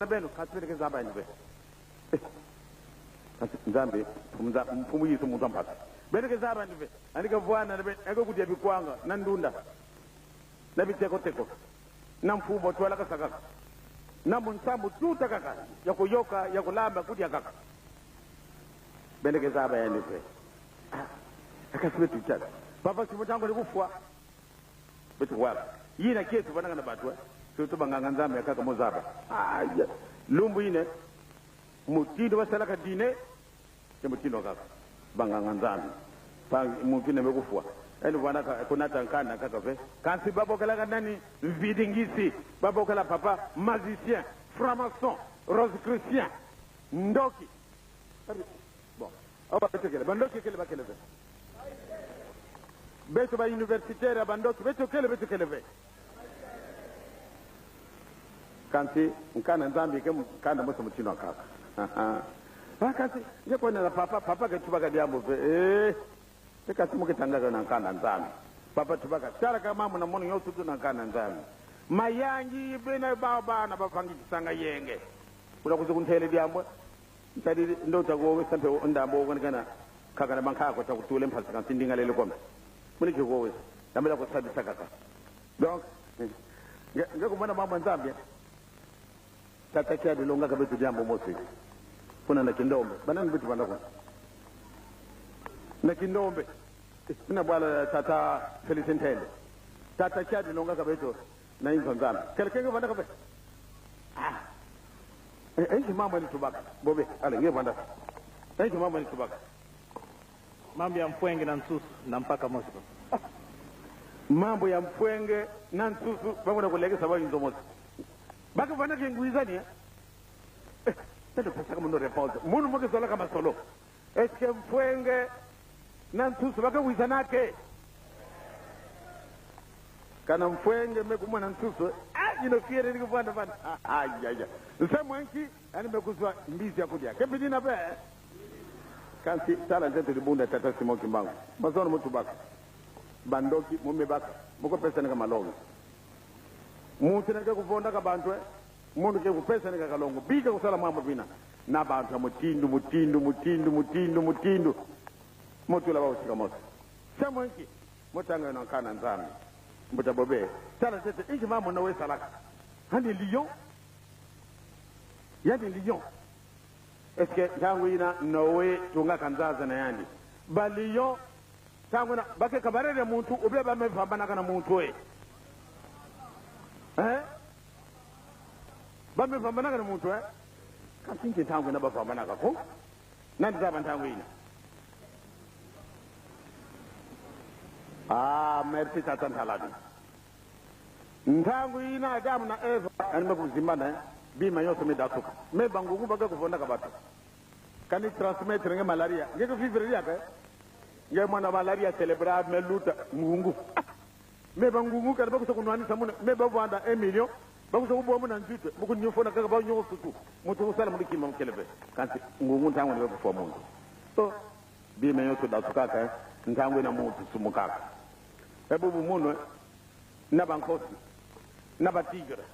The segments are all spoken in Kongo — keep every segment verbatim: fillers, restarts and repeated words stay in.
na beno, kansi beno ke zaba yandi ve. Eh, kansi Nzambi, Mfumu Nza-, Mfumu Yesu muntu a mpasi. Beno ke zaba yandi ve. Yandi ke vwanda na beno, yandi ke kudia bikwanga, na ndunda, na bitekoteko, na mfumu twala kasakaka, na mu nsambu tuta kaka, ya kuyoka, ya kulamba, kudia kaka. Beno ke zaba yandi ve. Ah, kansi beto tala. Papa Simon ntangu ni kufwa. Beto wala. Yina kiese vwandaka na bantu, eh. Surtout banganga Nzambi ya nkaka mu zaba. Ah, ya. Lumbu yina, mutindu basalaka dîner, ye mutindu kaka. Banganga Nzambi. Pa muntu yina me kufwa, yandi vwandaka kunata nkanda kaka ve. Kansi ba bokilaka nani? Mvidingisi. Ba bokila papa magicien, franc-maçon, rosicrucien, ndoki. Bon. Awa beto kele, bandoki kele, ba kele ve. Beto ba universitaire ya bandoki, beto kele, beto kele ve. Kansi nkanda Nzambi ke nkanda mosi mutindu kaka. Ah, kansi nge kwenda na papa, papa ke tubaka diambu ve. Eh. Te kansi mu ke tangaka na nkanda Nzambi. Papa tubaka, tala kaka mambu na mono nyonso tu na nkanda Nzambi. Mayangi bena ba bana bavangikisanga yenge. Kuna kuzi kuntele diambu. Ntadidi, ndo ta kuwowesa mpe ndambu, kana kaka na bankaka ta kutula mpasi, kansi ndinga lele kwame. Muni ke kuwowesa. Yambila kusadisa kaka. Donc, nge, nge kumona mambu ya Nzambi, eh? Tata Kiadi longaka beto diambu mosi. Kuna na Kindombe. Banani beto vanda kuna? Na Kindombe. Kuna bwala tata Félicien Ntende. Tata Kiadi longaka beto na inzo Nzambi. Kele ke nge vandaka ve? Ah. Eh, eh, inki mambu yandi tubaka? Bobe, allez, nge vandaka. Eh, inki mambu yandi tubaka? Mambu ya mfwenge na nsusu, na mpaka mosi ko. Mambu ya mfwenge na nsusu, ba ke na kulekesa ba inzo mosi. Ba ke vandaka ngwizani, eh? Eh, nani pasaka mono réponse? Mono mu ke zolaka masolo. Est-ce que mfwenge na nsusu ba ke wizanaka? Kana mfwenge me kumona nsusu, ah, yina fiere ni kuvanda vanda. Ah, ah, ya, ya. Nse mwenki, yandi me kuzwa mbizi ya kudia. Ke bidina ve? Kansi tala nzeto dibunda tata Simon Kimbangu. Mazono mu tubaka. Bandoki, mu me baka. Mu kupesa ni ka malongi. Muntu yina ke kuvondaka bantu, eh? Muntu ke kupesa ni ka kalongo. Bika kusala mambu bina. Na bantu ya mutindu, mutindu, mutindu, mutindu, mutindu. Mu tula bau sika mosi. Samu nki? Mu tanga yo na nkanda Nzambi. Mbuta Bobe. Tala ntete, inki mambu Noé salaka? Yandi lion. Yandi lion. Est-ce que ntangu yina Noé tungaka nzaza na yandi? Ba lion, ntangu yina, ba ke camarade ya muntu, ou bien ba me vambanaka na muntu, eh? Hein? Ba me vambanaka na muntu, eh? Kansi nki ntangu yina ba vambanaka ko? Nani zaba ntangu yina? Ah, merci, tata Ntalani. Ntangu yina Adamu na Eva, yandi me kuzimbana, eh? Bima yonso me dasuka. Mais bangungu ba ke kuvondaka bantu. Kani transmettre nge malaria. Nge ke vivre diaka, eh? Nge mona malaria cérébrale, me luta, ngungu. Ah! Mais bangungu, kani ba kwiza kunwanisa muna, mais ba vanda un million, ba kwiza kubwa muna nzutu, mu kunyufuna kaka ba nyonso tu. Muntu kusala muna kima mu kele ve. Kansi ngungu ntangu yina ke kufwa muntu. Oh, bima yonso dasukaka, eh? Ntangu yina muntu sumukaka. E bubu munu, eh? Na bankosi, na ba tigre,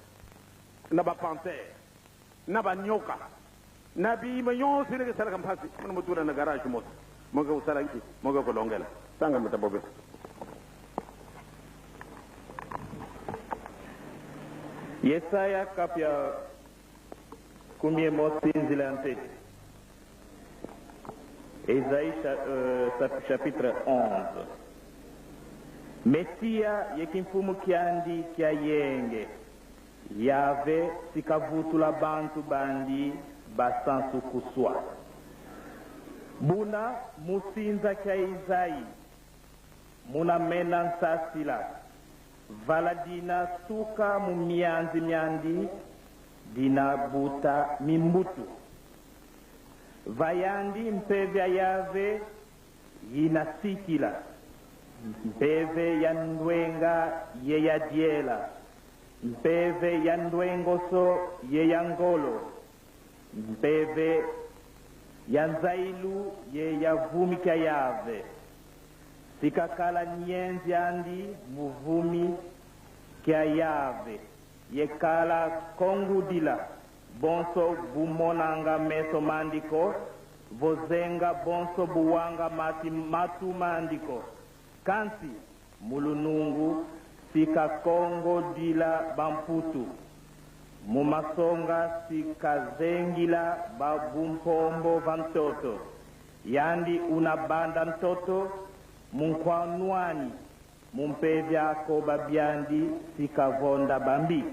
na ba panthère, na banyoka, na bima yonso yina ke salaka mpasi, muna mu tula na garage mosi. Mu ke kusala nki? Mu ke kulongela. Tanga, mbuta Bobe. Yesaya kapu ya kumi ye mosi, nzila ya ntete. Esaïe cha-, euh, chap-, chapitre onze. Mesia ye kimfumu kiandi kia yenge. Yave si kavutula bantu bandi ba sansukuswa. Buna mu sinza kia Esaïe muna mena nsasila, vala dina suka mu mianzi miandi, dina buta mimbutu. Va yandi mpeve ya Yave yina sikila, mpeve ya ndwenga ye ya diela, mpeve ya ndwengoso ye ya ngolo, mpeve ya nzayilu ye ya vumi kia Yave. Si kakala nyenzi andi mu vumi kia Yave, ye kala kongudila bonso bu monanga meso mandi ko, vo zenga bonso bu wanga mati matu mandi ko. Kansi, mu lunungu si kakongodila bamputu. Mu masonga si kazengila babumpombo va ntoto. Yandi una banda ntoto, mu nkwa nwani, mu mpeve ako babiandi si kavonda bambi.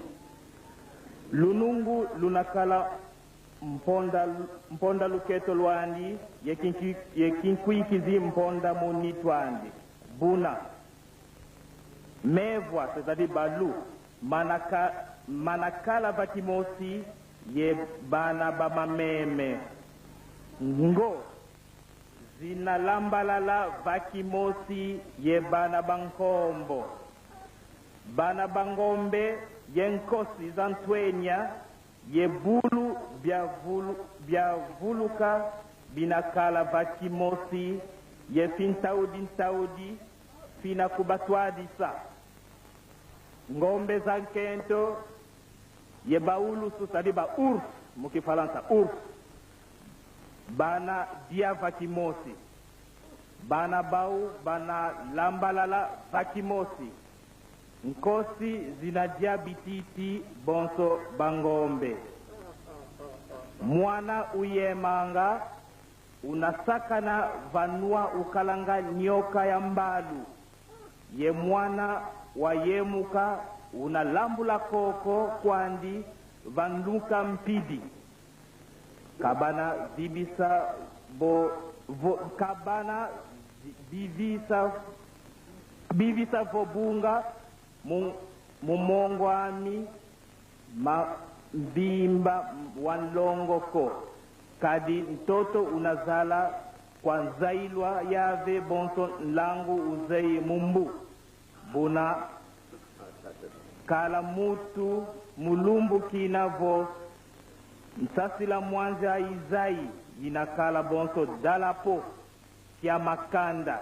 Lunungu luna kala mponda, mponda luketo lwandi, ye kinki-, ye kinkwikizi mponda mu nitu andi. Buna mevwa, c'est-à-dire ba loups, mana ka-, mana kala va kimosi ye bana ba mameme. Ngo zina lambalala va kimosi ye bana ba nkombo. Bana ba ngombe ye nkosi za ntwenya ye bulu bia vulu-, bia vuluka bina kala va kimosi ye fintaudi ntaudi fina kubatwadisa. Ngombe za nkento ye ba ulusu, c'est-à-dire ba ours, mu kifalansa ours, bana dia va kimosi. Bana bau bana lambalala va kimosi. Nkosi zina dia bititi bonso ba ngombe. Mwana uyemanga una sakana va nwa ukalanga nyoka ya mbalu. Ye mwana wayemuka una lambula koko kwandi va nduka mpidi. Kabana vibisa vo, vo, kabana vi-, vivisa, vivisa vo bunga mu, mu mongo ami ma mvimba wa nlongo ko, kadi ntoto una zala kwa nzayilwa yave bonso nlangu uzeyi mu mbu. Buna kala mutu mu lumbu kina vo nsasila mwanzi a Izayi ina kala bonso dalapo kia makanda,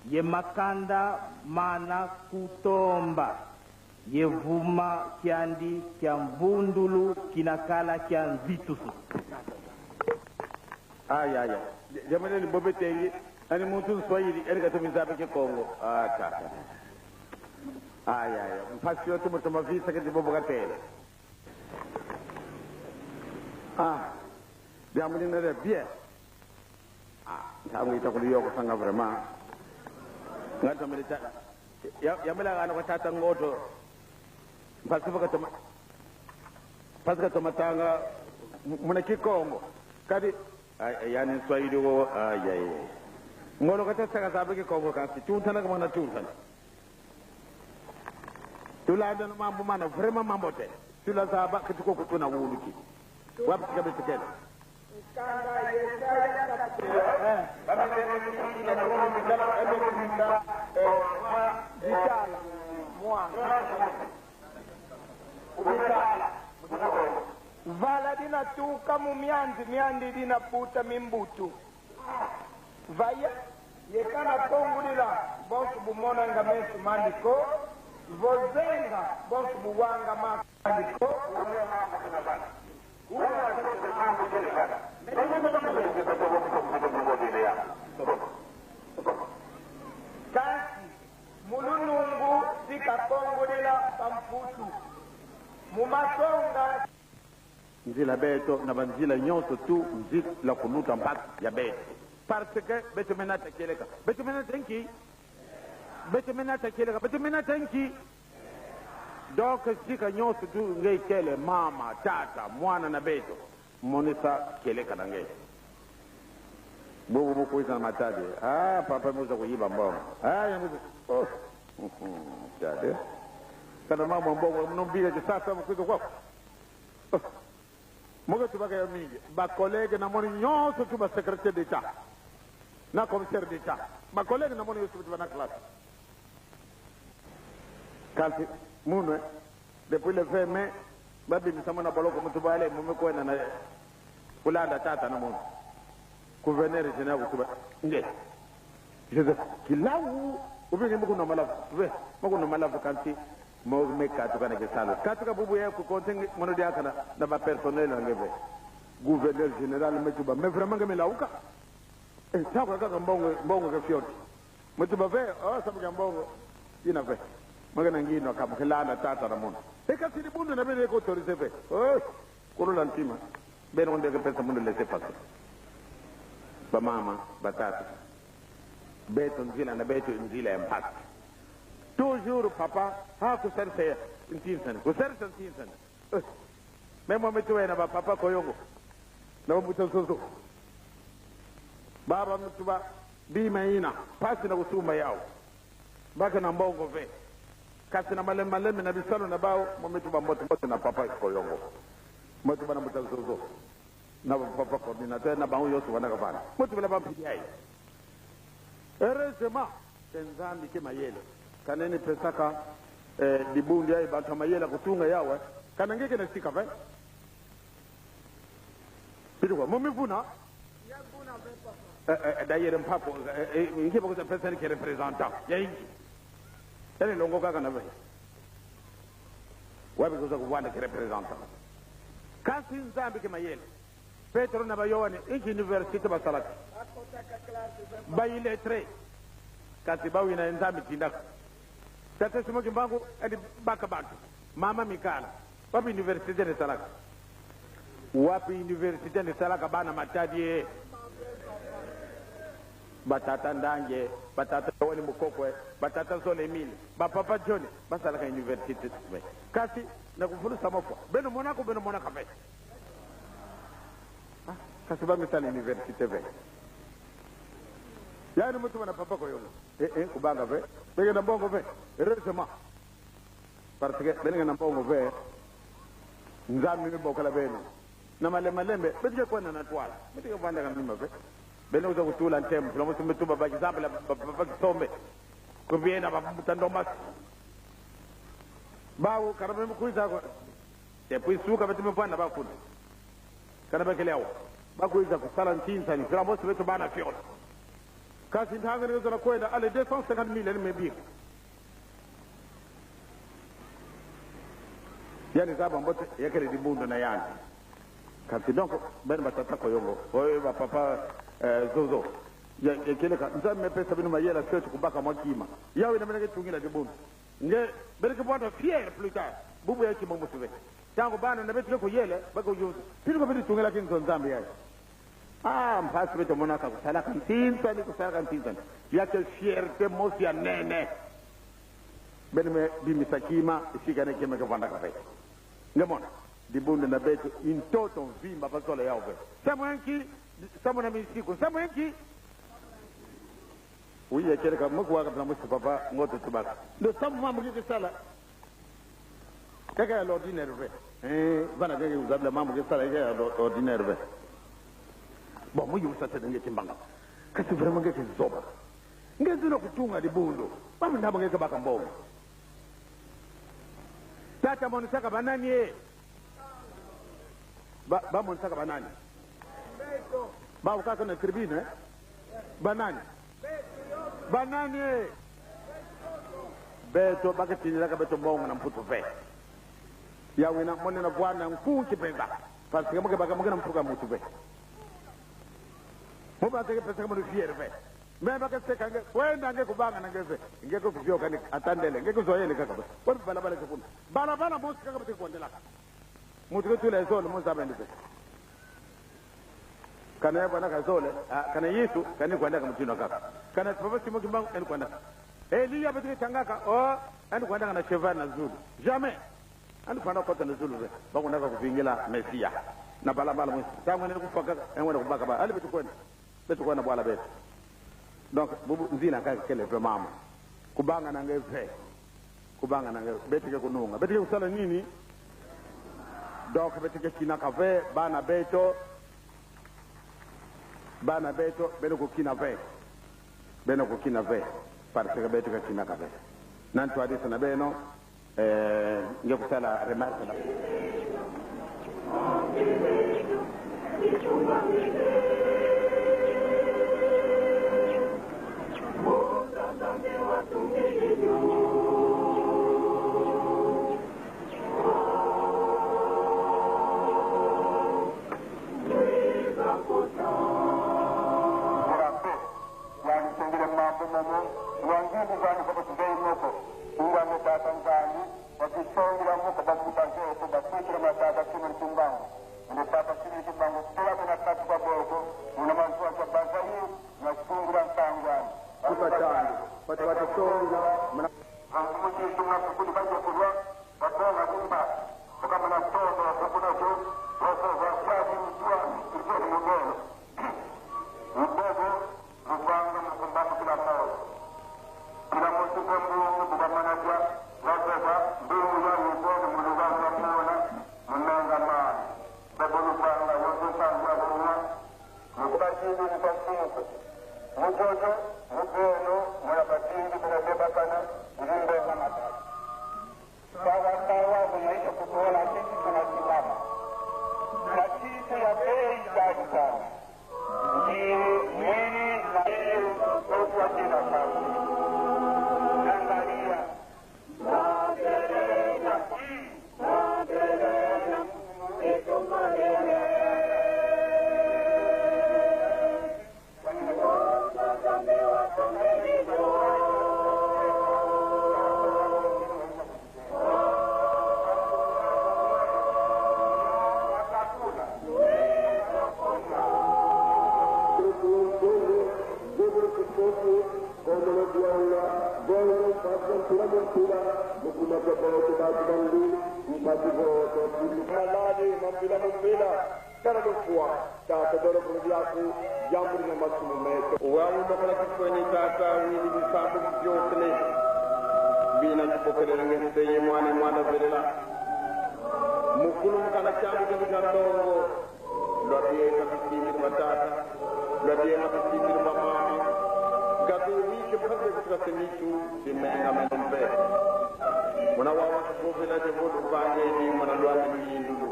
ye makanda mana kutomba, ye vuma kiandi kia mvundulu kina kala kia nzitusu. Aya, aya. Dia-, diambu dieno ni bobe tengi, ani muntu Nswahili, ani katomi zaba Kikongo. Ah, ta, ta, ta. Aya, aya. Mpasi yo tumu toma visa keti bobo katele. Ah, diambu dina dia bien. Ah, ntangu ita kuli yo kusanga vraiment. Ngata milita. Ya, ya mila gana kwa tata Ngoto. Mpasi vo katoma, mpasi katoma tanga mu-, muna Kikongo. Kadi, ay, ay, yani Nswahili wo, ay, ay, ay. Ngolo kata saka zaba Kikongo kansi. Tuntana kwa mwana tuntana. Tulanda no mambu mana, vraiment mambote. Tula zaba katuko kutuna wuluki. Wapi tika betu kele? Nkanda Yesaya katu-, eh, bitala, mwa. Bitala. Vala dina tuka mu mianzi miandi dina puta mimbutu. Vaya, ye kana kongudila bonso bu monanga meso mandi ko, vo zenga bonso bu wanga matu mandi ko. Kansi, mu lunungu si kakongudila bamputu. Mu masonga. Nzila beto, na banzila nyonso tu, nzila kuluta mpasi ya beto. Parce que beto me nata kieleka. Beto me nata nki? Beto me nata kieleka. Beto me nata nki? Donc, sika nyonso tu nge kele, mama, tata, mwana na beto, monisa kieleka na nge. Bobo bu kwiza na Matadi. Ah, papa me kwiza kuyiba mbongo. Ah, ya mwiza. Oh. Tadi. Kana mama mbongo, muna mbila kisasa mu kwiza kwaku. Oh. Mu ke tubaka ya mingi. Ba collègues na moni nyonso tu ba secrétaire d'État. Na commissaire d'État. Ba collègues na moni nyonso tu ba na classe. Kansi, munu, eh, depuis le vingt mai, babimisa muna boloko muntu bwale, mu me kwenda na kulanda tata na munu. Gouverneur général kutuba. Nge. Joseph, kilau, ubingi mu kunwa malavu. Ve, mu kunwa malavu kansi. Mo me katuka na kisalu. Katuka bubu ya ku konte nge, mono diaka na, na ba personnel na nge ve. Gouverneur général me tuba, mais vraiment nge me lauka. Eh, ntangu kaka mbongo, mbongo ke fioti. Me tuba ve, oh, samu kia mbongo. Ina ve. Mage na ngino kamu ke landa tata na mono. E kasi dibundu na beno ke autorisé ve. Oh, kulula ntima. Beno nde ke pesa munu laisser-passer. Ba mama, ba tata. Beto nzila na beto nzila ya mpasi. Toujours papa, ha kusarisa ya ntinsani. Kusarisa ntinsani. Eh. Même me tuba na ba papa Koyongo. Na ba mbuta Zozo. Baba me tuba bima ina. Mpasi na kusumba yau. Ba ke na mbongo ve. Kasi na malembe malembe na bisalu na bau, mo me tuba mbote mbote na papa Koyongo. Mo me tuba na mbuta Zozo. Na papa coordinateur, na bango nyonso wana kavana. Mo me tuba na ba mpidi yai. Heureusement, c'est Nzambi ke mayele. Kana yandi pesaka, eh, dibundu yai bantu ya mayele kutunga yau, eh. Kana nge ke na sika ve. Pidi kwa, mo me vuna. Eh, eh, d'ailleurs, mpako, eh, eh, inki ba kwiza pesa yandi ke représentant ya inki? Yandi longoka kaka na ve. Wapi kwiza kuvwanda ke représentant? Kasi Nzambi ke mayele. Petro na ba Yoane, inki université ba salaka? Ba illettrés. Kasi bau ina Nzambi tindaka. Tata Simon Kimbangu, yandi baka bantu. Mama Mikala. Wapi université yandi salaka? Wapi université yandi salaka, bana Matadi e? Ba tata Ndangi, ba tata Wani Mukoko, ba tata Zola Emile, ba papa John, ba salaka université. Kasi, na kufulusa mafwa. Beno mona ko, beno monaka ve. Ah, kasi ba me sala université ve. Yandi me tuba na papa Koyongo. Eh, eh, kubanga ve. Beno ke na mbongo ve. Heureusement. Parce que beno ke na mbongo ve, Nzambi me bokila beno. Na malembe malembe, beto ke kwenda na ntwala. Beto ke vwandaka na nima ve. Beno kwiza kutula ntemo. Fila mosi me tuba ba exemple ba, ba, ba, ba Kisombe. Kubiena ba mbuta Ndombasi. Bau, kana me kwiza ko. Et puis suka beto me vwanda ba kuna. Kana ba kele yau. Ba kwiza kusala ntinsani. Fila mosi beto bana fioti. Kasi ntangu yandi kwiza na kwenda, allez, deux cent cinquante mille yandi me bika. Yandi zaba mbote, ya kele dibundu na yandi. Kasi donc, beno ba tata Koyongo, oyo ba papa, eh, Zozo. Ya, ya kieleka, Nzambi me pesa beno mayela fioti kubaka mwa kima. Yau ina beno ke tungila dibundu. Nge, beno ke vwanda fier plus tard. Bubu ya kima mosi ve. Ntangu bana na beto ke kuyela, ba ke yuza. Pidi kwa beto tungilaka nzo Nzambi yai. Ah, mpasi beto monaka kusalaka ntinsani, kusalaka ntinsani. Ya ke fierté mosi ya nene. Beno me bimisa kima, esika yandi kima ke vwandaka ve. Nge mona, dibundu na beto, ntoto mvimba ba zola yau ve. Samu ya nki, samu na misiku, samu ya nki? Oui, ya kieleka, mu kuwa ka fila mosi papa Ngoto tubaka. Ndo samu mambu ke ke sala. Kaka ya l'ordinaire ve. Eh, vana ke ke kuzabila mambu ke sala, kaka ya l'o-, ordinaire ve. Bon, mu yuvula se nge Kimbangu. Kasi vraiment nge ke zoba. Nge zina kutunga dibundu. Ba me ndambu nge ke baka mbongo. Tata monisaka banani e? Ba, ba monisaka banani? Bau kaka na tribune, eh? Banani? Banani e? Beto, ba ke tindilaka beto mbongo na Mputu ve. Yau ina mono na vwanda nkunki mpenza. Parce que mu ke baka, mu ke na mfuka muntu ve. Mu ba ke pesaka mono fier ve. Mais ba ke seka nge, kwenda nge kubanga na nge ve. Nge ke kuvioka ni atandele, nge ke zoele kaka ve. Wapi balabala ke kuna? Balabala mosi kaka beto ke kwendela. Muntu ke tula zole, mu zaba yandi ve. Kana ya vwandaka zole, ah, kana Yesu, kana kwendaka mutindu kaka. Kana papa Simon Kimbangu, yandi kwendaka. Elia beto ke tangaka, oh, yandi kwendaka na cheval na zulu. Jamais. Yandi kwenda kota na zulu ve. Ba kwendaka kuvingila Mesia. Na balabala mosi. Ntangu yandi kufwa kaka, yandi kwenda kubaka ba. Allez beto kwenda. Beto kwenda bwala beto. Donc, bubu nzila kaka kele ve mama. Kubanga na nge ve. Kubanga na nge, beto ke kununga. Beto ke kusala nini? Donc, beto ke kinaka ve, bana beto. Bana beto, beno kukina ve. Beno kukina ve. Parce que beto ke kinaka ve. Na ntwadisi na beno, eh, nge kusala remarque na. Muna Tata Kristu, bangu kila muna kati kwa bobo, muna manswa kwa bazayi, na sungula nsangu ani. Tuka tandu, pati watu tonga, muna Bantu muti tuna kukuli baje kulwa, babonga bimba, tuka muna tondo, tukuna jo, wasa wasa di mtua, mtua mudelo. Mudelo, Luvanga mu kumbakukila moyo. Kila muntu kwa mbungu kuba manadia, wakoba, mbungu ya mubongo mu luvanga mona, munanga mani. Babo luvanga, yote sangwa bunga, mukatini mukasinku. Mujojo, mubeno, mwana batindi, mwana bebakana, ilimbe na matatu. Sawa sawa, kunaisha kutola sisi tunasimama. Na sisi ya bei kali sana. Ndiye mwili na yeye kwa kila sawa. Angalia. Maladi, mampila, mampila. Tala lufwa, Tata, dolo kulu diaku, yambula masumu meto. Wau ndokola kifweni, Tata, wini bisambu biokele. Bina tubokelele nge se ye mwana, mwana velela. Mukulu mukala kiambu kya ndongo. Lwa bieka bisimbidi batata. Lwa bieka bisimbidi bamama. Gabi wike mpate kutuka semitu, simenga meno mpe. Muna wawa kuvovela je vo luvange ni mwana lwami luyindulu.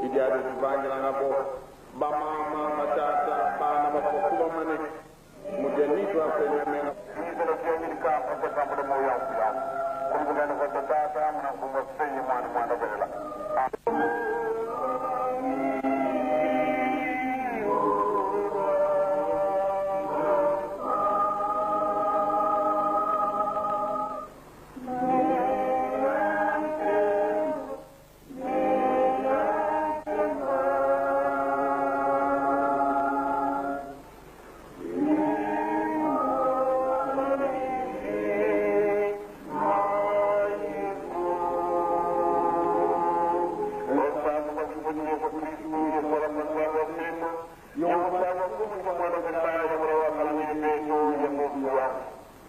Idi adi tuvangilanga bo. Bamama, batata, bana, bakoko, bamane. Mu dia nitu akwenda menga. Nzila dia milika, mpaka kambule moyo ya kuya. Kumbe nani kwa tata, muna nkumbu Se ye mwana, mwana velela.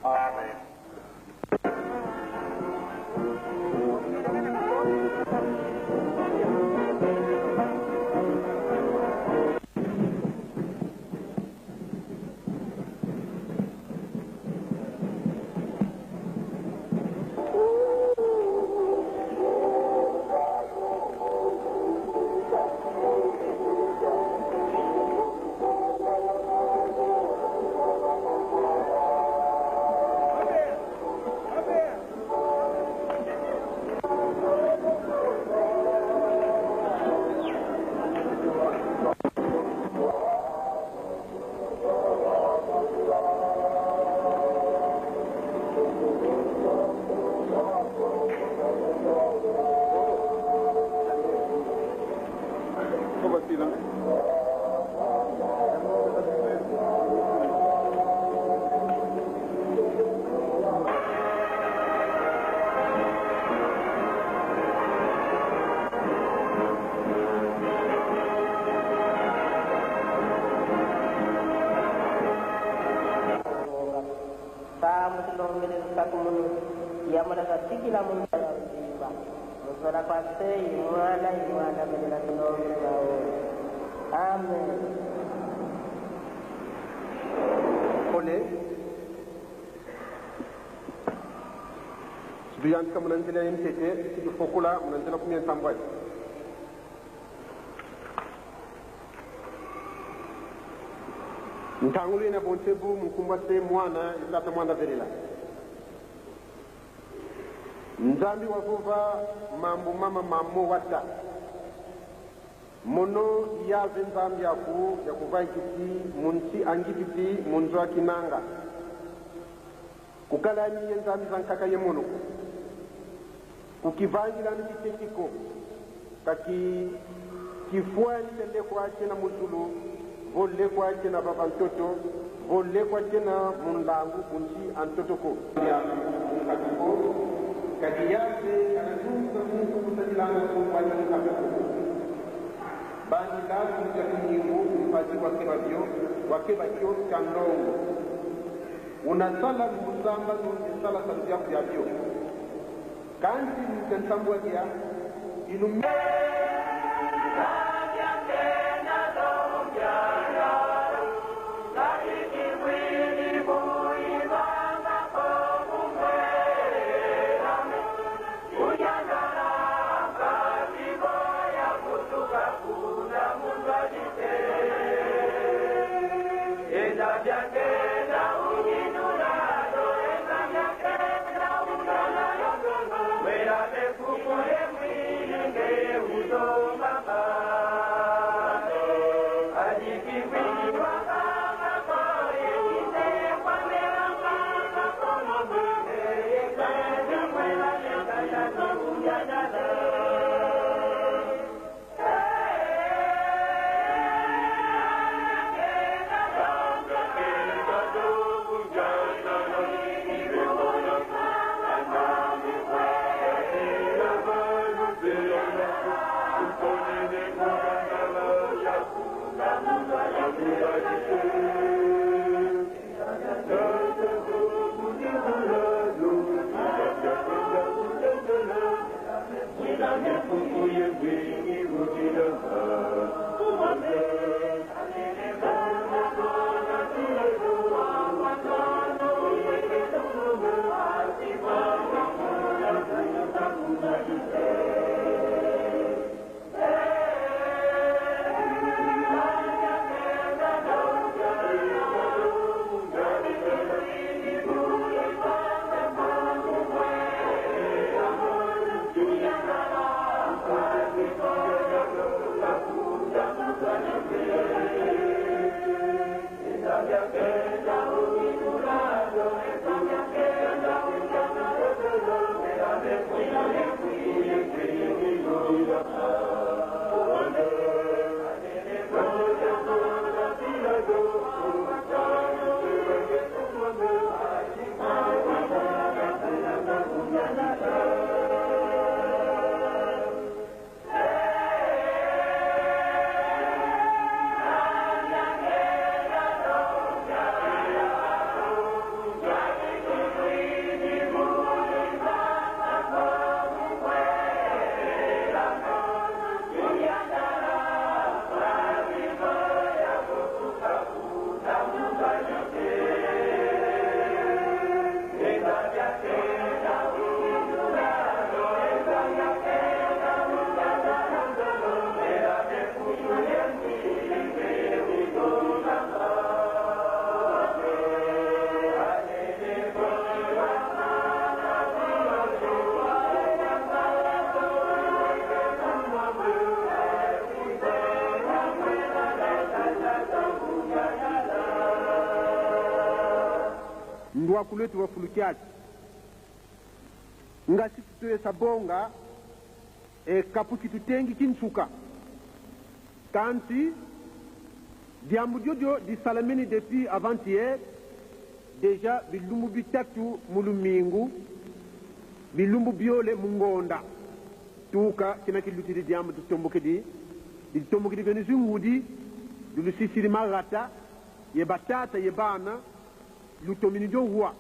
Amen. Samu tulombele lusakumunu, yamana katikila mu nzila ya mvimba. Mu zola kwa Se ye Mwana, ye Mwana velela tulombele bawu. Amen. Pole. Si tuyantika muna nzila ya ntete, si tufokula muna nzila kumi ya ntambwe. Ntangulu yena bonte bu mu nkumbu a Se, Mwana, ye Tata Mwanda velela. Nzambi wavova mambu mama mamo wata. Mono Yave Nzambi aku yakuvaikisi mu nsi a Ngipiti, mu nzo a Kinanga. Kukalani ye nzambi za nkaka ye mono ko. Kukivangilani kiteti ko. Kaki Kifwani kia lekwa kiena mu zulu, vo lekwa kiena vava ntoto, vo lekwa kiena mu nlangu ku nsi a ntoto ko. Ya, mu nkatu ko, kadi yandi kana zunza muntu kusadilanga mfumwani mu nkatu ko. Bandila ku nsi a Kinyingu, mpasi wakeba bio, wakeba kio kia ndongo. Una sala mu nsambanu, e sala salu biaku biabio. Kansi mu ntangu dia, inu mi- Ndwakulu eto wa fulu kiaki. Nga si tutoya sa bonga, e kapu kitutengi kinsuka. Kansi, diambu diodio disalamene depuis avant-hier, déjà bilumbu bitatu mu lumingu, bilumbu biole mu ngonda. Tuka kina kilutidi diambu ditutombokedi, ditutombokedi beno zingudi, lulusisidi magata, ye batata, ye bana, lutomini dio wa.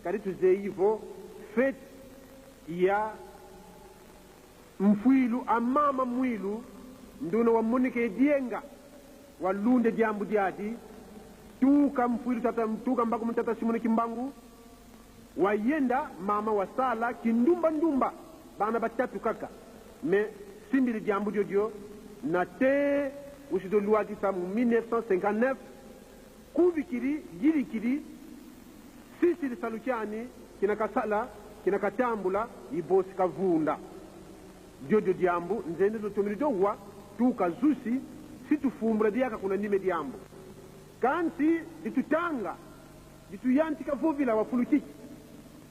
Kadi tuzeyi vo fête ya mfwilu a mama Mwilu, nduna wamoneka ye dienga, walunda diambu diadi, tuka mfwilu tata, tuka mbaku mu tata Simon Kimbangu, wayenda, mama wasala kindumba-ndumba, bana batatu kaka. Mais simbidi diambu diodio, nate usido lwakisa mu mille neuf cent cinquante-neuf, kubikidi, yidikidi, sisidi salu kiani, kina kasala, kina katambula, i bosi kavunda. Diodio diambu nzende lutomini dio wa, tuka zusi, si tufumbula diaka kuna nima e diambu. Kansi ditutanga, dituyantika vovila wa fulu kiaki.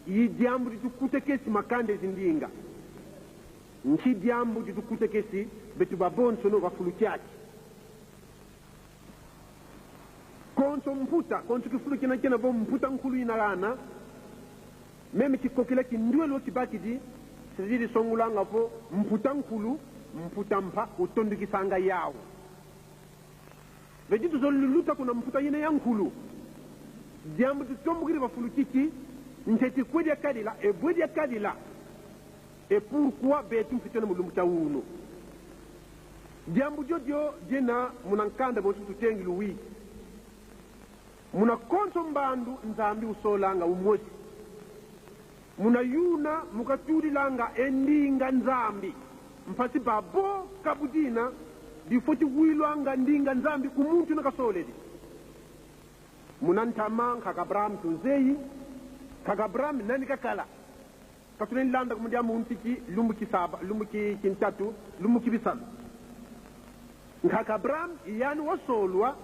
I diambu ditukutakesi makanda ye zindinga. Nki diambu ditukutakesi? Beto babonsono ba fulu kiaki. Konso mputa, konso kifulu kina kina vo mputa nkulu ina gana. Meme kikokila ki ndwelo kibakidi, c'est-à-dire songulanga vo mputa nkulu, mputa mpa, utondukisanga yau. Ve di tuzolele luta kuna mputa yina ya nkulu. Diambu tutombukidi ba fulu kiki, ntete kwe diakadila, e bwe diakadila. Et pourquoi beto mfitene mu lumbu kia unu? Diambu diodio diena muna nkanda mosi tutengidi wi: muna konso mbandu Nzambi usolanga umosi. Muna yuna mu katudilanga e ndinga Nzambi. Mpasi babo kabu dina difweti wilwanga ndinga Nzambi ku muntu una kasolele. Muna ntama nkaka Abraham tuzeyi. Nkaka Abraham nani kakala? Ka tulendi landa ko mu diambu ntiki, lumbu ki saba, lumbu ki, ki ntatu, lumbu ki bisalu. Nkaka Abraham yani wasolwa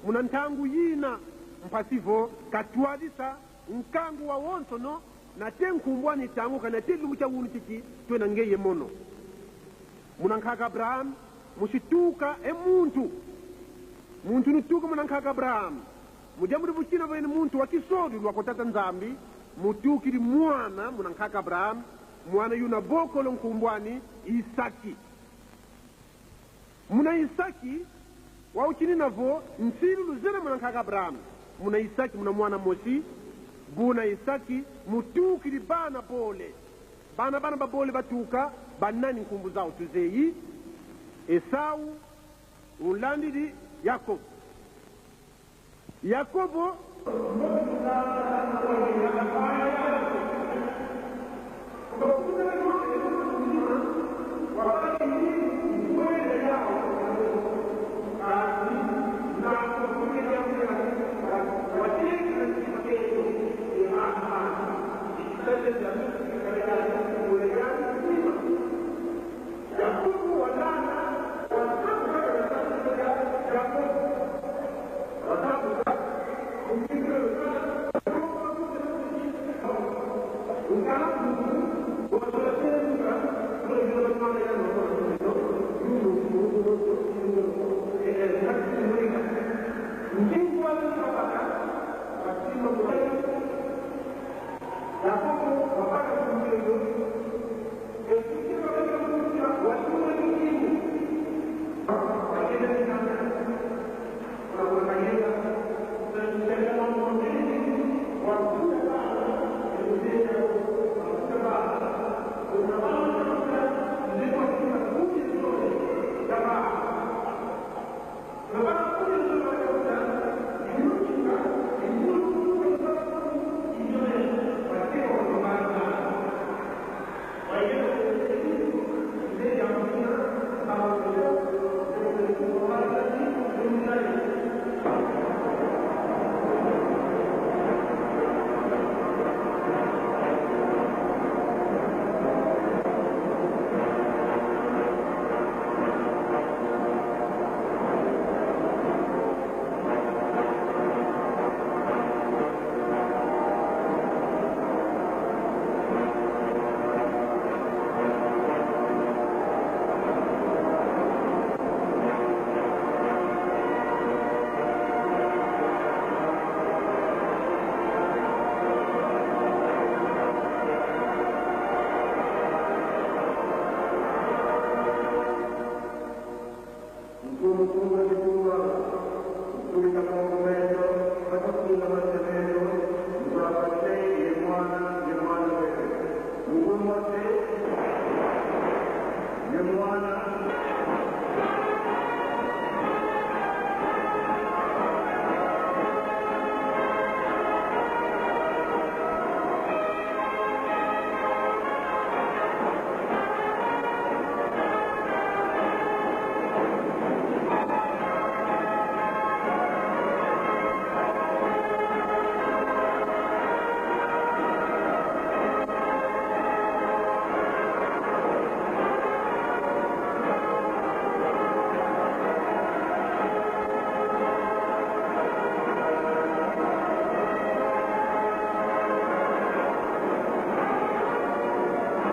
muna ntangu yina, mpasi vo katwadisa nkangu wawonsono, nate nkumbu ani tangu, ka nate lumbu kia unu ntiki, twena ngeye mono. Muna nkaka Abraham musi tuka e muntu. Muntu unu tuka muna nkaka Abraham. Mu diambu di bukina vo yena muntu wa kisodu lwa kwa Tata Nzambi, mutukidi mwana muna nkaka Abraham, mwana yuna bokolo nkumbu ani Isaki. Muna Isaki, wau kinina vo nsilulu zena muna nkaka Abraham. Muna Isaki muna mwana mosi, buna Isaki mutukidi bana bole. Bana, bana babole batuka, banani nkumbu zau? Tuzeyi: Esau, ulandidi Yakobo. Yakobo.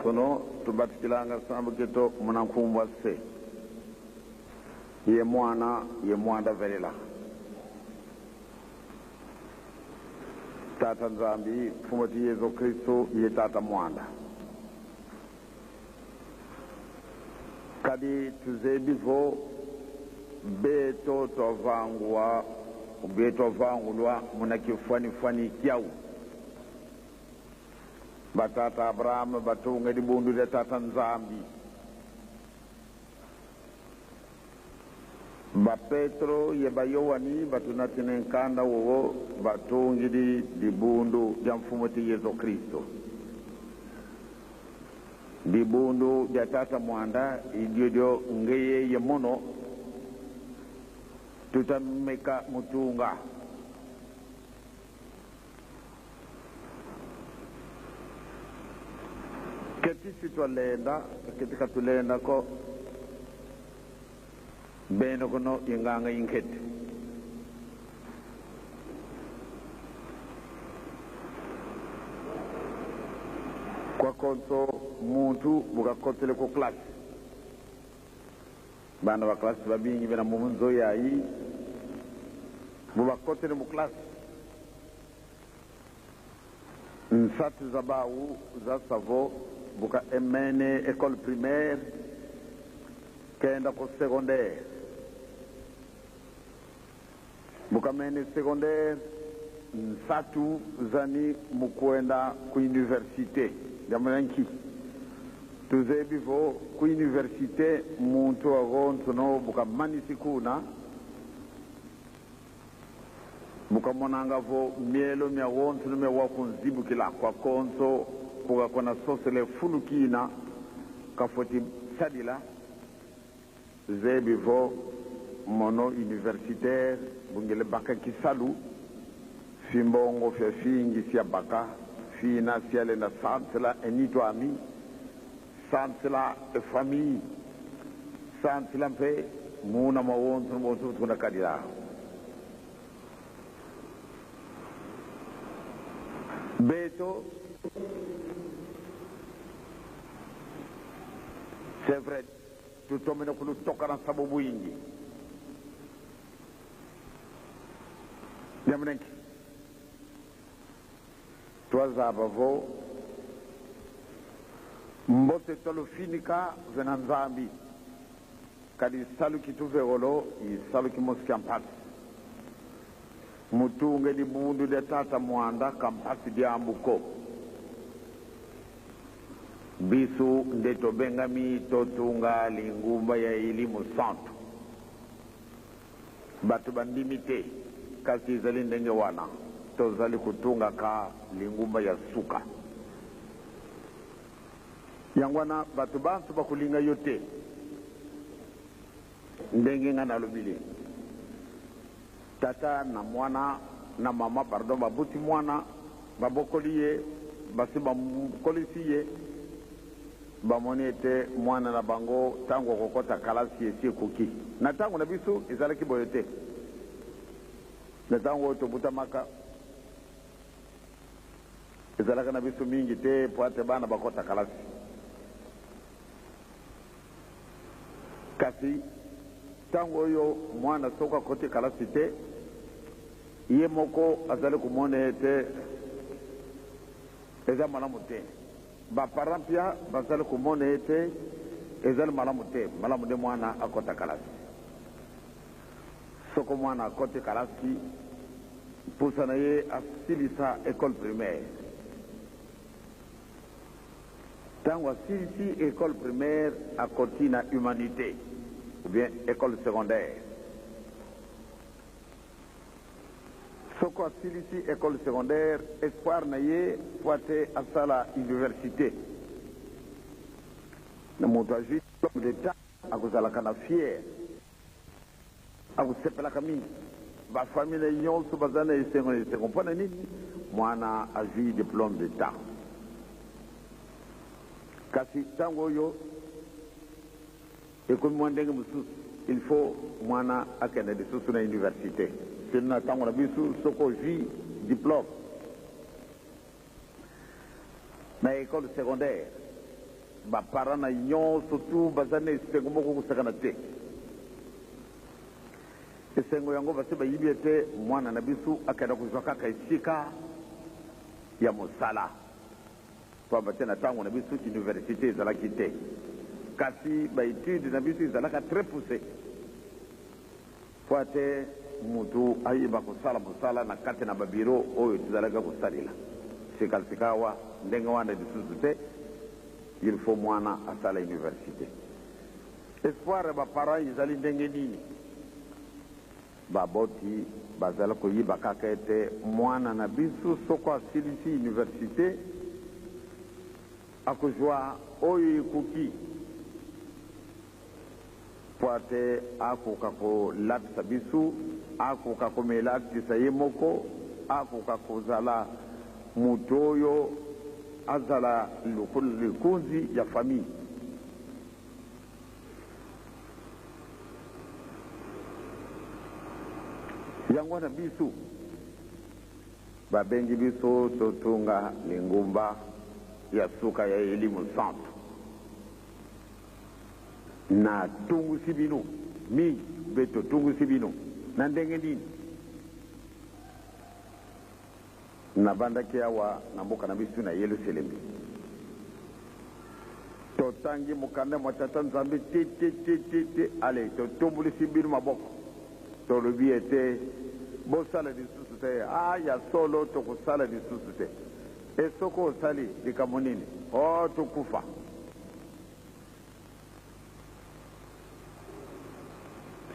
Kono tubadikilanga sambu kieto muna nkumbu a Se. Ye Mwana, ye Mwanda Velela. Tata Nzambi, Mfumu eto Yezu Kristu, ye Tata Mwanda. Kadi tuzebi vo beto twavangwa, beto twavangulwa muna kifwani-fwani kiau. Ba tata Abraham batunga dibundu dia Tata Nzambi. Ba Petro ye ba Yoani batunatina nkanda wowo, batungidi dibundu dia Mfumu eto Yezu Kristu. Dibundu dia Tata Mwanda, i diodio ngeye ye mono tuta meka mu tunga. Keti si twalenda, keti ka tulenda ko. Beno kono i nganga i nkete. Kwa konso muntu bu kakotele ku classe. Bana ba classe babingi bena mu nzo yayi. Bu bakotele mu classe, nsatu za bau zasa vo: bu kamene école primaire, kenda ku secondaire. Bu kamene secondaire, nsatu zani mu kwenda ku université. Diambu dia nki? Tuzebi vo ku université muntu awonsono bu kamanisi kuna, bu kamonanga vo mielo miawonsono miawa kunzibukila, kwa konso ku kakwenda sosele fulu kina kafweti sadila. Zebi vo mono universitaire, bu ngele baka kisalu, fimbongo fiafingi si yabaka, fina si yalenda sansila e nitu ami, sansila e famille, sansila mpe muna mawonso, mawonso tuna kadila. Beto, c'est vrai, tutomene kulutokana nsamu bwingi. Diambu dia nki? Twazaba vo mbote twalufinika vena Nzambi. Kadi salu kituvewolo i salu kimosi kia mpasi. Mu tunga e dibundu dia Tata Mwanda ka mpasi diambu ko. Bisu nde tubengami tutunga lingumba ya Elimo Santu. Bantu bandimi te, kansi ezali ndenge wana, tuzali kutunga kaka lingumba ya suka. Yango wana bantu banso bakulinga yo te. Ndenge nga nalobili, tata na mwana, na mama, pardon, babuti mwana, babokoli ye, basi bakolisi ye, bamoni ete mwana na bango, ntango akokota kalasi esi ekoki. Na ntango na biso ezalaki boye te. Na ntango oyo tobutamaka, ezalaka na biso mingi te mpo ete bana bakota kalasi. Kasi ntango oyo mwana soko akoti kalasi te, ye moko azali komona ete eza malamu te. Ba parents pia bazali komona ete ezali malamu te, malamu nde mwana akota kalasi. Soko mwana akoti kalasi, mposa na ye asilisa école primaire. Ntango asilisi école primaire, akoti na humanité, ou bien école secondaire. Soko asilisi école secondaire, espoir na ye mpo ete asala université. Na moto azwi diplôme d'État, akozalaka na fier. Akosepelaka mingi. Ba famille nyonso baza na esengo na esengo. Mpo na nini? Mwana azwi diplôme d'État. Kasi ntango oyo ekomi mwa ndenge mosusu, il faut mwana akende lisusu na université. Sino na ntango na biso, soko ozwi diplôme na école secondaire, ba parents na nyonso tout baza na esengo moko kosakana te. Esengo yango basi bayibi ete mwana na bisu akenda kuzwa kaka esika ya mosala. Pamba te na ntango na bisu université ezalaki te. Kasi ba études na bisu ezalaka très poussées. Mpo ete moto ayeba kosala mosala na kati na ba bureaux oyo tozalaka kosalela. Sika sikawa, ndenge wana lisusu te, il faut mwana asala université. Espoir ya ba parents ezali ndenge nini? Baboti bazali koyiba kaka ete mwana na bisu soko asilisi université, akozwa oyo ekoki, mpo ete akoka kolatisa bisu, akoka komilatisa ye moko, akoka kozala moto oyo azala lokola likonzi ya famille. Yango wana bisu, babengi biso totunga lingumba ya suka ya Elimo Santu. Natungusi bino mingi, mpe totungusi bino. Na ndenge nini? Nabandaki awa na mboka na bisu na Yelusalemi. Totangi mokanda mwa Tata Nzambe te, te, te, te, te. Allez, totombulisi bino maboko. Tolobi ete bosala lisusu te. Ah, ya solo, tokosala lisusu te. E soko osali likambo nini? Oh, tokufa.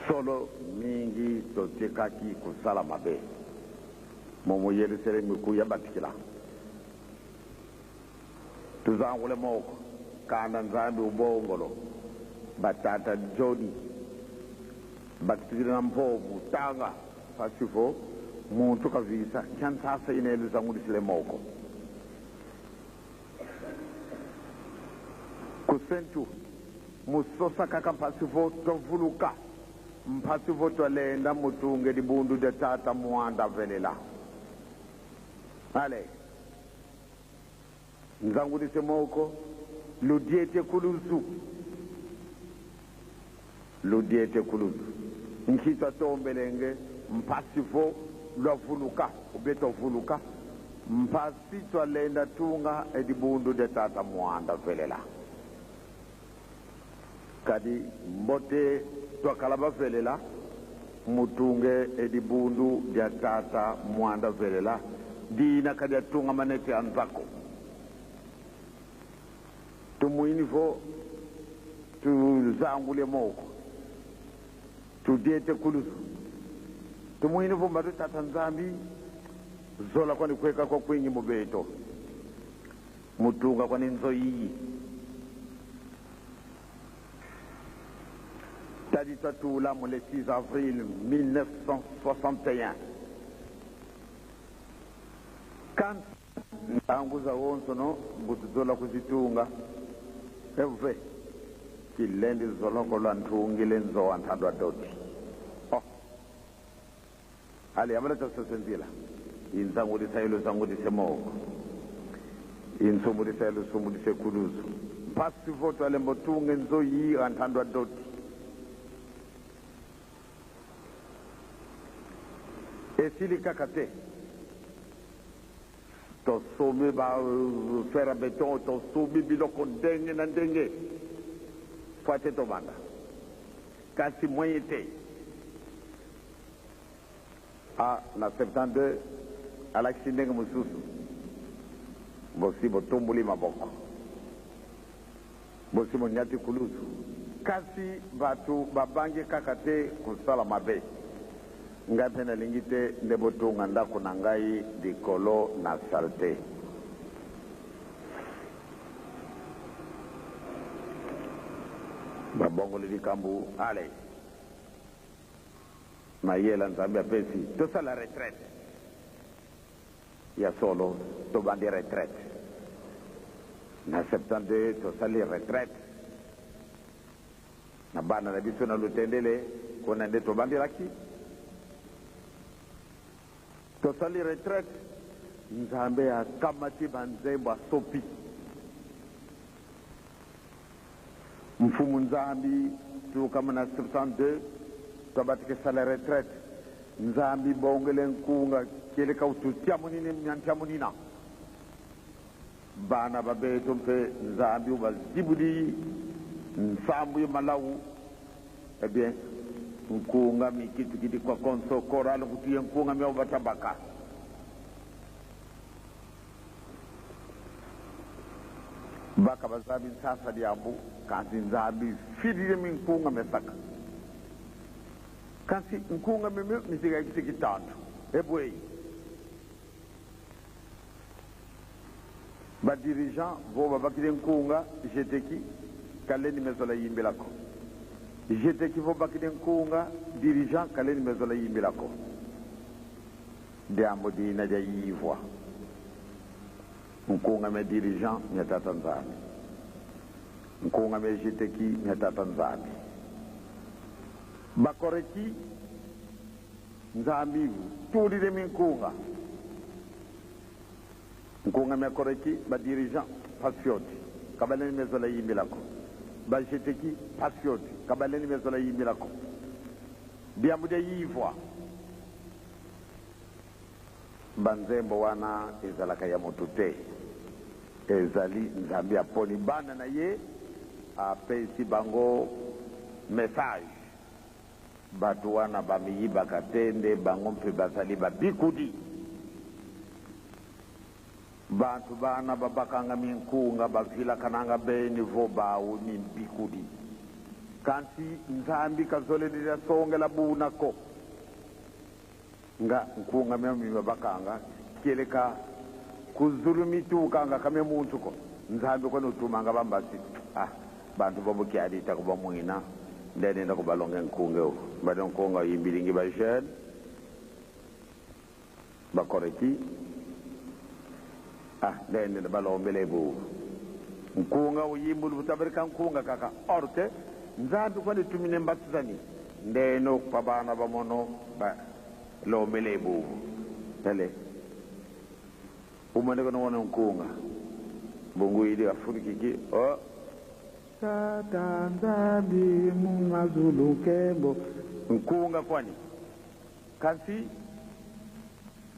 Solo, mingi totikaki kosala mabe. Momo Yelusalemi kuya batikila. Tuzangule moko, kanda Nzambi ubongolo. Batata Johnny, bakitukila na mpo mutanga, mpasi vo muntu kavisa kia nsasa ina luzangudisile moko. Ku Sentu, mu sosa kaka mpasi vo twavuluka, mpasi vo twalenda mu tunga e dibundu dia Tata Muanda Velela. Allez, nzangudise moko, ludiete ku luzu. Ludiete ku luzu. Nki twatombelenge, mpasi vo lwavuluka, ou bien twavuluka, mpasi twalenda tunga e dibundu dia Tata Muanda Velela. Kadi mbote twakala bavelela, mu tunga e dibundu dia Tata Muanda Velela, dina kadi atunga maneti a nza ko. Tumwini vo tuzangule moko, tudiete ku luzu. Tumwini vo mbadu Tata Nzambi, zola kwani kweka kwakwingi mu beto, mu tunga kwani nzo yiyi. Tadi twatula mu le six avril mille neuf cent soixante et un. Kansi ntangu zawonsono bu tuzola kuzitunga, e ve, kilendi zoloko lwantungila e nzo a ntandwa doti. Oh. Allez, abala twasasa nzila. I nzangudisa ye luzangudise moko. I nsumbudisa ye lusumbudise ku luzu. Mpasi vo twalembo tunga e nzo yi a ntandwa doti. Esili kaka te. Tosombi ba, euh, fer à béton, tosombi biloko ndenge na ndenge. Fwete tobanda. Kasi moyen te. Ah, na septante-deux, alakisi ndenge mosusu. Bosi botumbuli maboko. Bosi bonyati kuluzu. Kasi bato babangi kaka te kosala mabe. Ngai mpe nalingi te nde botonga ndako na ngai likolo na salete. Babongoli likambo, allez. Mayela Nzambe apesi, tosala retraite. Ya solo, tobandi retraite. Na septante-deux, tosali retraite. Na bana na biso na Lutendele, kuna nde tobandilaki. Tosali retraite, Nzambe akamati banzembo, asopi. Mfumu Nzambi, tukama na septante-deux, Twabatika sala retraite. Nzambi bongele nkunga, kieleka ututia mu nina, mia ntia mu nina. Bana ba beto mpe Nzambi ubazibudi nsambu ye malau. Eh bien, nkunga mikitukidi kwa konso, chorale kutu ye nkunga miau batabaka. Baka bazabi nsasa diambu, kansi Nzambi fididi minkunga miasaka. Kansi nkunga miamio mizigakisi kitantu. E bweyi. Ba dirigeants vo babakidi nkunga, G T K kalendi me zola yimbila ko. G T K vo bakidi nkunga, dirigeant kalendi me zola yimbila ko. Diambu dina diayivwa. Nkunga mia dirigeant mia Tata Nzambi. Nkunga mia G T K mia Tata Nzambi. Ba Coreki, Nzambi tudidi minkunga. Nkunga mia Coreki, ba dirigeants mpasi fioti, ka balendi me zola yimbila ko. Ba G T K mpasi fioti, ka balendi me zola yimbila ko. Diambu diayivwa. Ba nzembo wana ezalaka ya muntu te. Ezali Nzambi aponi bana na ye, apesi bango message. Bantu wana bamiyibaka te, nde bango mpe bazali babikudi. Bantu bana babakanga minkunga, bavilakananga beni vo bau ni mbikudi. Kansi Nzambi kazolele dia songela buna ko. Nga nkunga miau mi babakanga, kieleka ku zulu mitukanga, ka mia muntu ko. Nzambi kwandi utumanga bambasi. Ah, bantu babo kiadi ta kubamwina, nde nenda kubalonga nkunga eu. Badi nkunga uyimbilingi ba jeunes, ba Coreki. Ah, nde nenda balombele bu. Nkunga uyimbulu bu tabeleka nkunga kaka. Or que Nzambi kwandi tumine mbasi zani. Ndeno kwa bana ba mono balombele bu. Tele. Umane kono wana nkunga. Bungu idi afurikiki. Oh. Tata Nzambi mu mazulu, nkembo. Nkunga kwani. Kansi,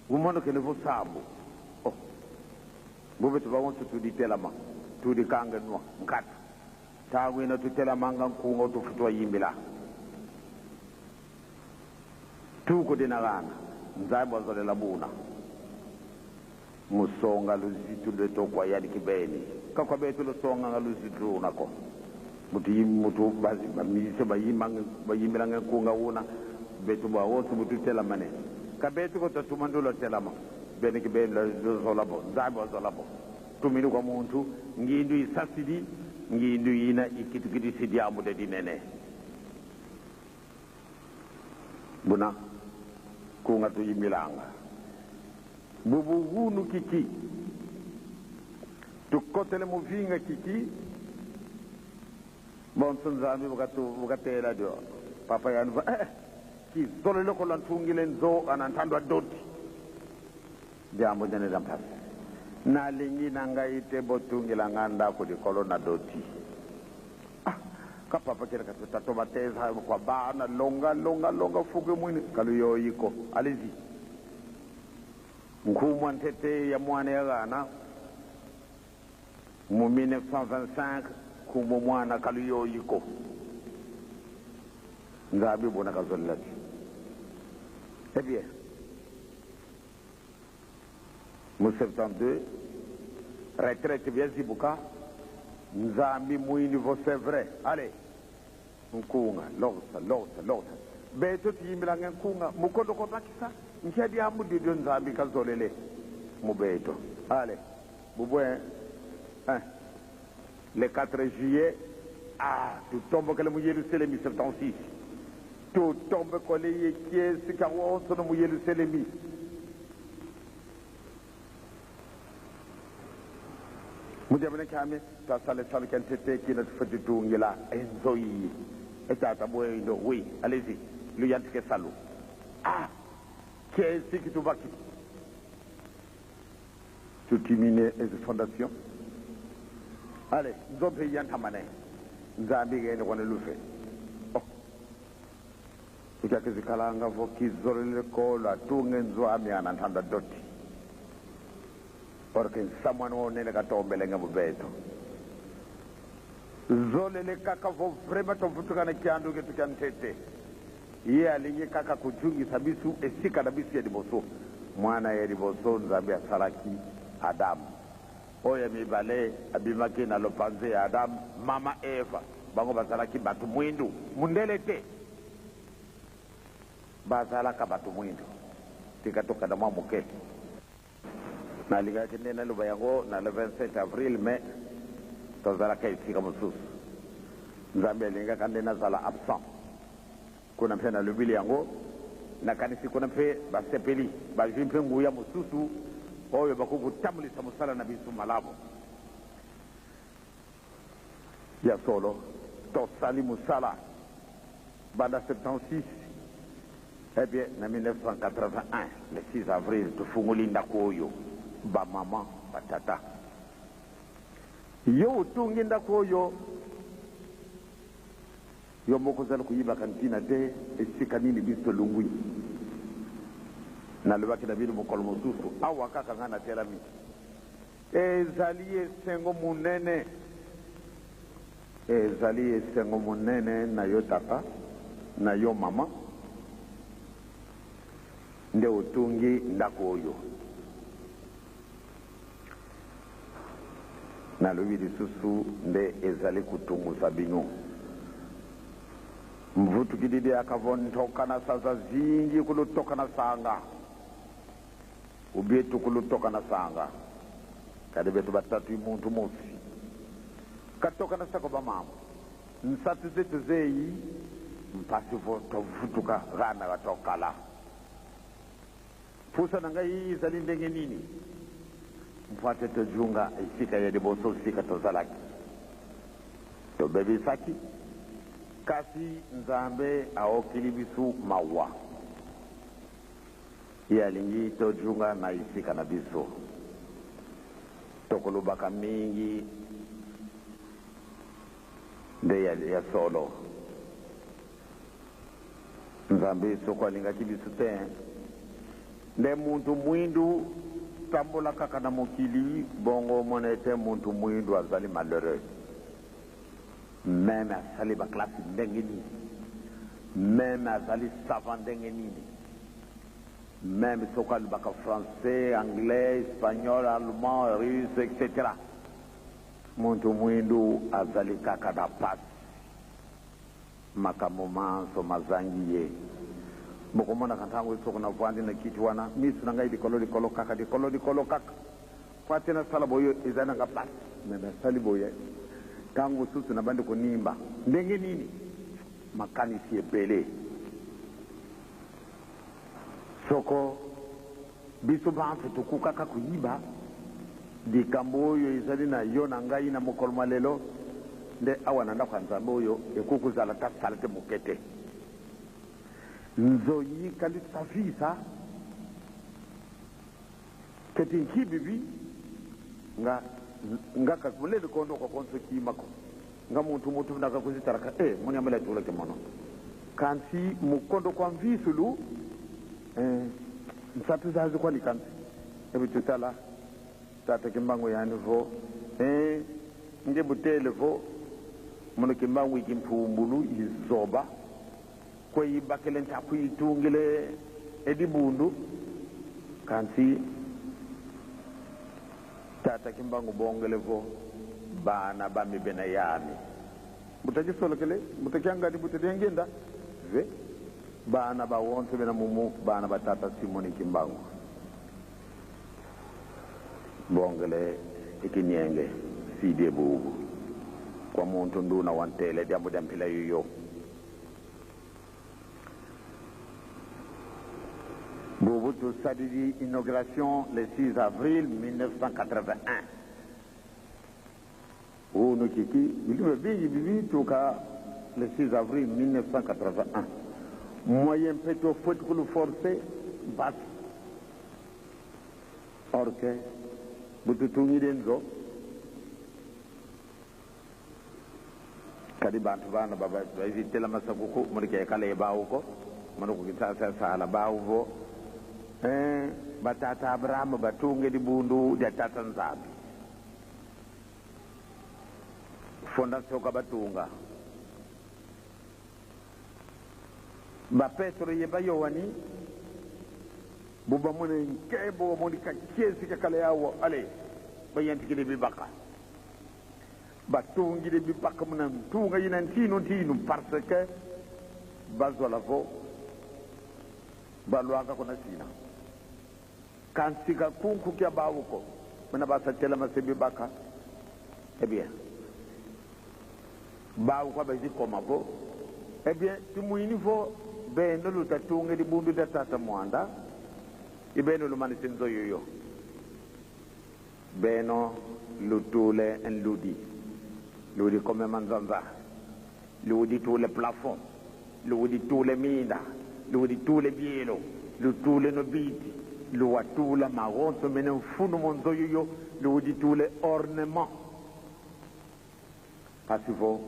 umonokene vo sambu. Oh. Bo beto bawonso tuditelama, tudikanga nwa nkatu. Ntangu ina tutelamanga, nkunga utufweti wa yimbila. Tuko dina gana, Nzambi wazolela buna. Mu songa luzitu lweto kwa yandi kibeni. Ka kwa beto lusonganga luzitu luna ko. Muntu yim-, muntu bazi-, ba musicien bayimbang-, bayimbilanga nkunga una, beto bawonso bu tutelamane. Ka beto ko twatuma ndu lwatelama. Beni kibeni lwazola bo, Nzambi wazola bo. Tumini kwa muntu, ngindu isasidi, ngindu ina ikitukidisi diambu dia dinene. Buna, nkunga tuyimbilanga. Bubu wunu kiki. Tukotele mu vinga kiki. Bonso Nzambi bu katu-, bu katela dio. Papa yandi vo, eh, kizolele ko lwantungila nzo ana ntandu a doti. Diambu diena dia mpasi. Nalingi na ngai te botungila nga nda ku dikolo na doti. Ah, ka papa kele katuta to bateza kwa bana longa, longa, longa fuku mwini. Ka luyoyi ko. Allez-y. Nkumbu a ntete ya mwana ya gana. Mu mille neuf cent vingt-cinq, nkumbu mwana ka luyoyi ko. Nzambi buna kazolela ti. Eh bien, mu septante-deux, retraite bia zibuka, Nzambi mwini vo c'est vrai. Allez, nkunga, lokisa, lokisa, lokisa. Beto tuyimbilanga nkunga, mu kondo ko bakisa, nkia diambu dio Nzambi kazolele mu beto. Allez, bubwe, eh. Le quatre juillet, ah, tutombokele mu Yerusalemi, septante-six. Tutombokele ye kiese kia wonsono mu Yerusalemi. Mu diambu diena kiame, twasala salu kia ntete kina tufweti tungila e nzo yi. E tata bwe ndo, oui, allez-y, luyantika e salu. Ah, kiese ki tubakidi. Tutimine e zi fondation. Allez, nzo mpe yantamane. Nzambi gene kwana luve. Oh. Tukia kizikalanga vo kizolele ko lwatunga e nzo ame ana ntanda doti. Porque nsamu unu wa unene katombelenge mu beto. Zolele kaka vo vraiment tuvutukana kiandu kieto kia ntete. Ye alingi kaka kuyungisa bisu e sika na bisu ya diboso. Mwana ya diboso Nzambi asalaki Adam. Oyo ya mibale abimaki na lupanzi ya Adam, mama Eva. Bango bazalaki bantu mwindu, mundele te. Bazalaka bantu mwindu. Tika tokenda mwa moke. Nalingaki nde naloba yango na le vingt-sept avril, mais tozalaka esika mosusu. Nzambi alingaka nde nazala absent. Kuna mpe nalobeli yango, nakanisi kuna mpe basepeli, bazwi mpe nguya mosusu oyo bakoki kotambulisa mosala na biso malamu. Ya solo, tosali mosala banda septante-six, eh bien, na mille neuf cent quatre-vingt-un, le six avril, tofungoli ndako oyo, bamama, batata. Yo otungi ndako oyo, yo moko ozali koyebaka ntina te esika nini biso tolongwi. Nalobaki na bino mokolo mosusu, awa kaka ngai natelami. Ezali esengo monene. Ezali esengo monene na yo tata, na yo mama, nde otungi ndako oyo. Nalobi lisusu, nde ezali kotungusa bino. Mvutukidi diaka vo ntoka na sanza zingi kulutoka na sanga. Ou bien tukulutoka na sanga. Kadi beto batatu i muntu mosi. Katoka na sako ba mama. Nsatu zeto zeyi, mpasi vo tovutuka gana ga tokala. Posa na ngai ezali ndenge nini? Mpwate toyunga esika ya liboso, esika tozalaki. Tobebisaki, kasi Nzambe aokili bisu mawa. Ye alingi toyunga na esika na biso. Tokolobaka mingi nde ya, ya solo. Nzambe soko alingaki biso te, nde muntu mwindu tambola kaka na mokili, bongo omona ete muntu mwindu azali malheureux. Même asali ba classe ndenge nini, même azali savant ndenge nini, même soko alobaka français, anglais, espagnol, allemand, russe, et cetera, muntu mwindu azali kaka na mpasi. Makambo manso mazangi ye. Bokomonaka ntango soko navwandi na kiti wana, misu na ngai likolo, likolo kaka, likolo, likolo kaka. Mpwate nasala boye, ezali na nga mpasi. Mais nasali boye. Ntango mosusu nabandi konimba. Ndenge nini? Makanisi ebele. Soko biso bantu tokokaka koyiba, likambo oyo ezali na yo na ngai na mokolo mwa lelo, nde awa na ndako ya Nzambe oyo ekoki kozala ata saleté moke te. Nzo yi kali safisa, keti nki bibi, nga, nga ka mulele kondo kwa konso kima ko. Nga muntu, muntu na kakuzi taraka, eh, muni amela tula ke mono. Kansi mu kondo kwa mvisulu, eh, nsatu zazi kwani kansi. Ebi tutala, tata Kimbangu yani vo, eh, nge butele vo, mono Kimbangu i kimpumbulu, i zoba, kwe ibakele ntaku, itungile e dibundu, kansi tata Kimbangu bongele vo, bana bami bena yami. Mbuta Kisolokele, mbuta Kiangani, mbuta Diangienda, ve, bana bawonso bena mumu, bana ba tata Simoni Kimbangu. Bongele e kinienge, sidi e bubu. Kwa muntu nduna wa ntele, diambu dia mpila yoyo. Bubu tusadidi inauguration le six avril mille neuf cent quatre-vingt-un. Unu kiki, bilumbu bingi bibi tuka le six avril mille neuf cent quatre-vingt-un. Moyen mpe tufweti kulu forcer, mpasi. Or que, bu tutungidi e nzo, kadi bantu bana ba, ba, ba, ba, zitela masakuku, muni ke kala ye bawu ko. Mano ku Kinshasa sala bau vo, eh, batata Abraham batunga e dibundu dia Tata Nzambi. Fondation ka batunga. Ba Petro ye ba Yoani, bu bamona nkembo, bamona ka kiese kiakala yau, allez, bayantikidi bibaka. Batungidi bibaka muna ntunga yina ntinu ntinu, parce que bazola vo balwaka kuna sina. Kansi ka kunku kia bau ko. Muna basa telama se bibaka. Eh bien, bau kwa bayizi koma vo, eh bien, tumwini vo beno luta tunga e dibundu dia Tata Muanda, i beno lumanisi nzo yoyo. Beno lutula e nludi, ludi koma e manzanza, ludi tula e plafond, ludi tula e minda, ludi tula e bielo, lutula eno biti, luwatula mawonso mena mfunu mo nzo yoyo, ludi tula e ornement. Mpasi vo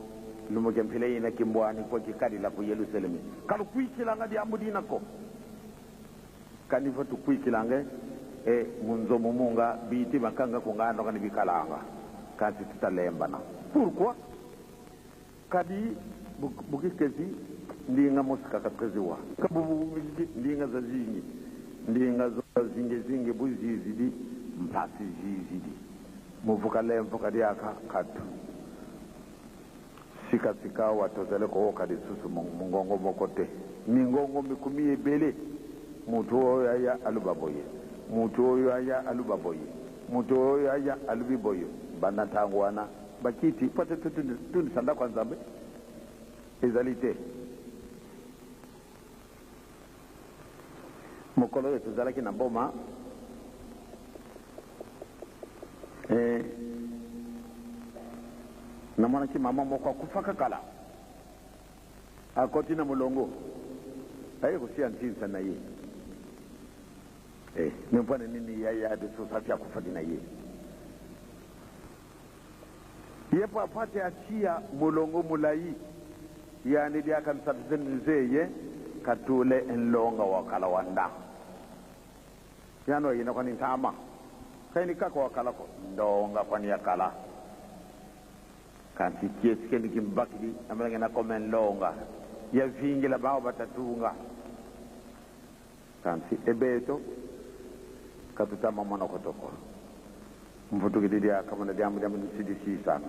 lumbu kia mpila yina kimbwani kwa kikadila ku Yerusalemi. Ka lukwikilanga diambu dina ko. Kani vo tukwikilanga e, e, mu nzo mumu nga biti bakanga ku nganda kani bikalanga. Kansi tuta lembana. Pourquoi? Kadi bu-, bu kikezi, ndinga mosi kaka tukeziwa. Ka bu-, bu-, bu-, ndinga zazingi. Ndinga zo zazingi zingi bu zizidi, mpasi zizidi. Mu vuka lemvo ka diaka katu. Sika sika awa tozele kuwoka lisusu mu-, mungongo moko te. Mingongo mikumi ebele. Muntu oyo aya aluba boye. Muntu oyo aya aluba boye. Muntu oyo aya alubi boye. Banda ntangu wana, bakiti, po te tu-, tu-, tundisa ndako ya Nzambe. Ezali te. Mokolo oyo tozalaki na Boma, eh, namonaki mama moko akufaka kala. Akoti na mulongo. Aye kusia nsinsa na ye. Eh, mais mpo na nini yaya de sosa si akufaki na ye? Ye papa te asia mulongo mulayi. Yandi diaka nsatu zeni nzeye, katula e nlonga wa kala wa nda. Yandi yina kwani ntama. Ka yandi kaka wa kala ko, ndonga kwani ya kala. Kansi kiese keni kimbakidi, amelenge na koma e nlonga. Yavingila bau bata tunga. Kansi e beto, ka tuta ma mona ko toko. Mvutukidi diaka muna diambu, diambu disidi sisana.